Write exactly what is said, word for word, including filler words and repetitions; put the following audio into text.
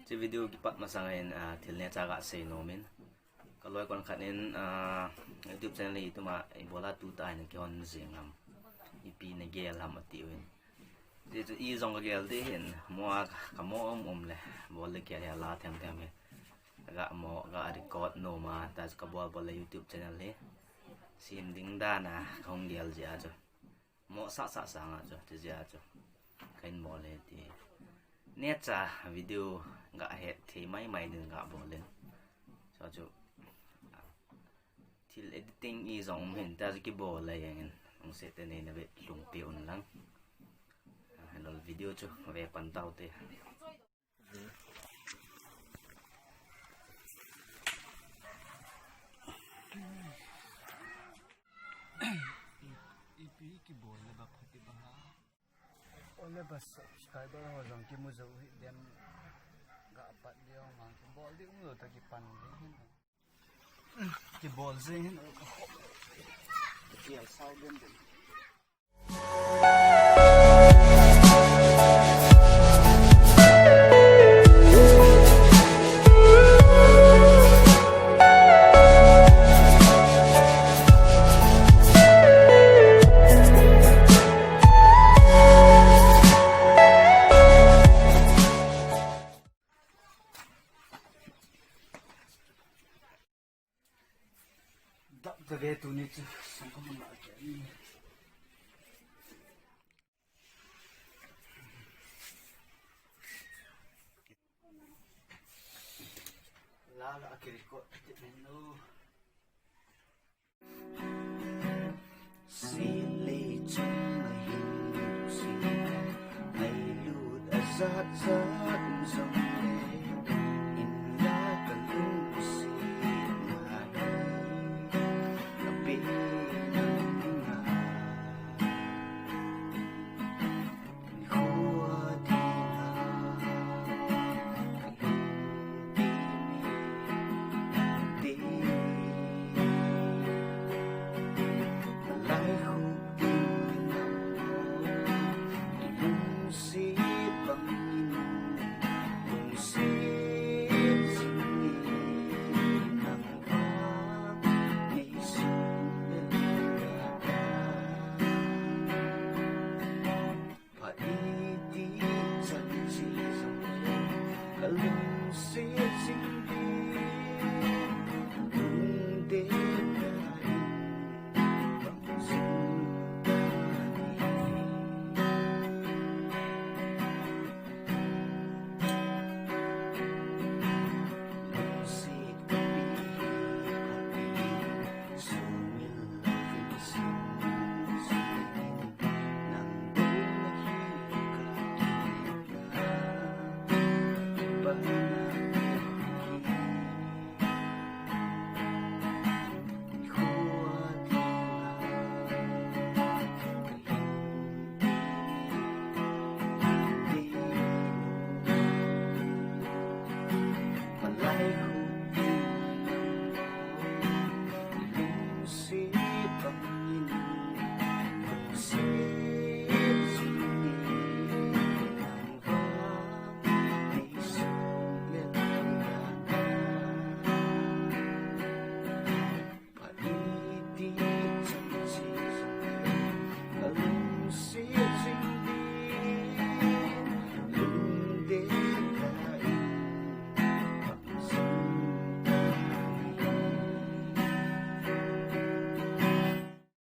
Hiche video kipat masang in, ah, thil neocha kasei nom in. Kaloi kon khat in, ah, YouTube channel hi tuma ibola tuta hin kihon jing ham, ipi nagel ham atiuvin. Hichu ijong kagel ding ahin, mo a kamo um um le, bol le kei a la them them hi. Kamo, ka record nom a, ta chu kabol bol le YouTube channel hi sem ding dan a kahung gel jeh a chu. Mo sasa sanga chu, ti jeh a chu kahin bol e ti. Neocha video gahet thei mai mai din kabol in. Chu chu thil editing ijong um hin, ta chu kibol le jeng in. Lungset tah in neina vetlhum peh un lang. Hello, video chu ve pan tau te. Ipi kibol le ba phati ba ha. Ole ba subscriber ho jong kimu jou hih dem, ga pat ding mang kibol ding umlou ta kipan ding hin. Kibol jeng hin. Kial sao dem dem. Dap ta ve tuni chu, sangkam la ke ni. La la ki record ti men lo. Sile chunga hin lungset, ngailut ajat jat jong le, in la kalungset na hi, kape nang nga.